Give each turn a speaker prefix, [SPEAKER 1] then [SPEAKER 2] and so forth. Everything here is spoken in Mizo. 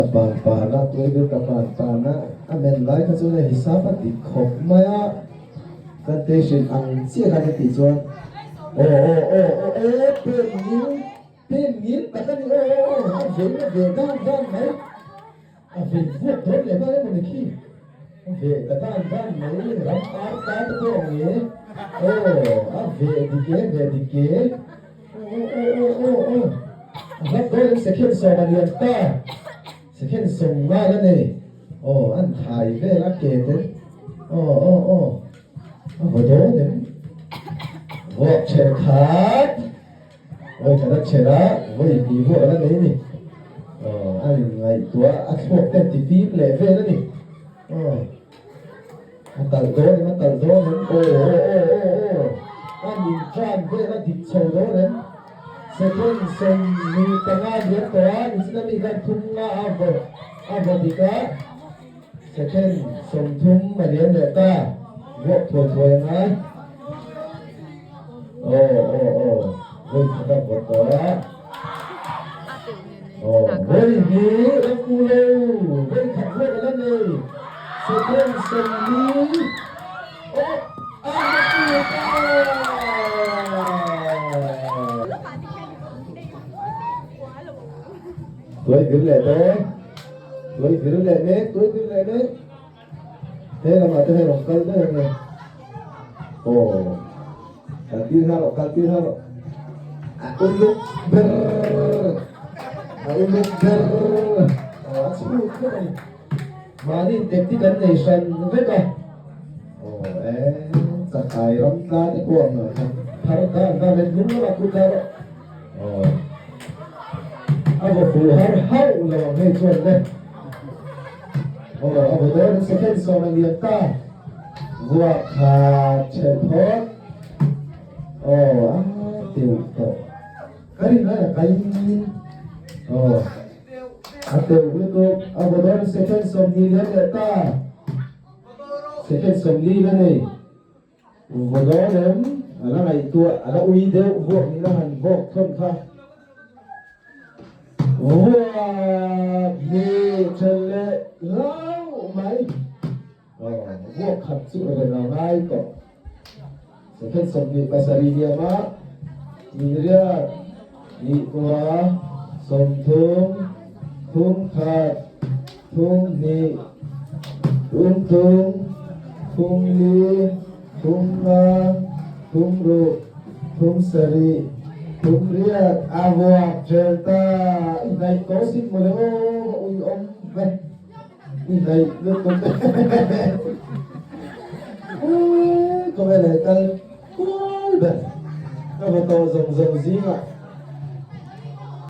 [SPEAKER 1] Pan pana tuivir ka pan pana a men lai kha chuan a hisap a dik khawp mai a, kan te hrilh ang chiah khan a tih chuan aw aw aw aw e pen ngil pen ngil tak a ni aw aw aw a vei a ve dan dan mai a vei vuak dawn leh nghal emaw ni khi a ve ta dan dan mai ram ar ta te pawh ang e aw a ve dik e ve dik e. Aw aw aw aw aw a hlap dawn in second sawm a lian ta second sawm ngal a nei aw an thai vel a ke ten aw aw aw a vaw dawn em vuak then khat vawi khat a then a vawi hnih vuak ala nei ni aw a in ngaihtuah a thluak ten ti fim leh vel a ni aw. A talh dawn em, a talh dawn em, aw aw aw aw aw, a nin tran vel a dik chho dawn em, second 25 liam tawh a, nichina mi khan thum nga a vaw a vaw dik a, second 30 a liam leh ta, vuak thuai thuai ang a, aw aw aw, vawi khat a vaw tawh a, aw vawi hnih la fu lo, vawi khat vuak a la nei. Second 40 oh a hmu ta. Tuai vir leh dawn. Tuai vir leh mek, tuai vir leh mek. He lamah te hei rawn kal daih ange. Oh. Kal tir har rawh, kal tir har rawh. A uluk ber. A uluk ber. Oh, a chhut vek a ni. Mahni tactic an nei hran vek a, aw e, chakai ram tla te pawh ang khan phar dan dan in hnung lamah kut dah rawh, aw a vaw fuh har hauh lo ang hei chuan le, aw a vaw dawn in second 10 a lian ta, vuah khat ṭhelh phawt, aw a teuh tawh, ka rin lai a kai in, aw. A teuh lutuk a vaw dawn second 20 liam leh ta. Second 40 la nei. Vaw dawn em? A la ngaihtuah a la ui deuh vuak ni la han vawk thawn kha. Vuak hi then leh hlauh mai. Aw vuak khat chu a rawn la ngai tawh. Second 27 liam a ni riat ni kua 30 thum khat thum hnih thum thum thum li thum nga thum ruk thum sarih thum riat a vuak ṭhel ta i hnaih tawh sin mawle aw ka ui awm ve. I hnaih lutuk Khawvel leh kal kual ber ka va tawh zawng zawng zingah.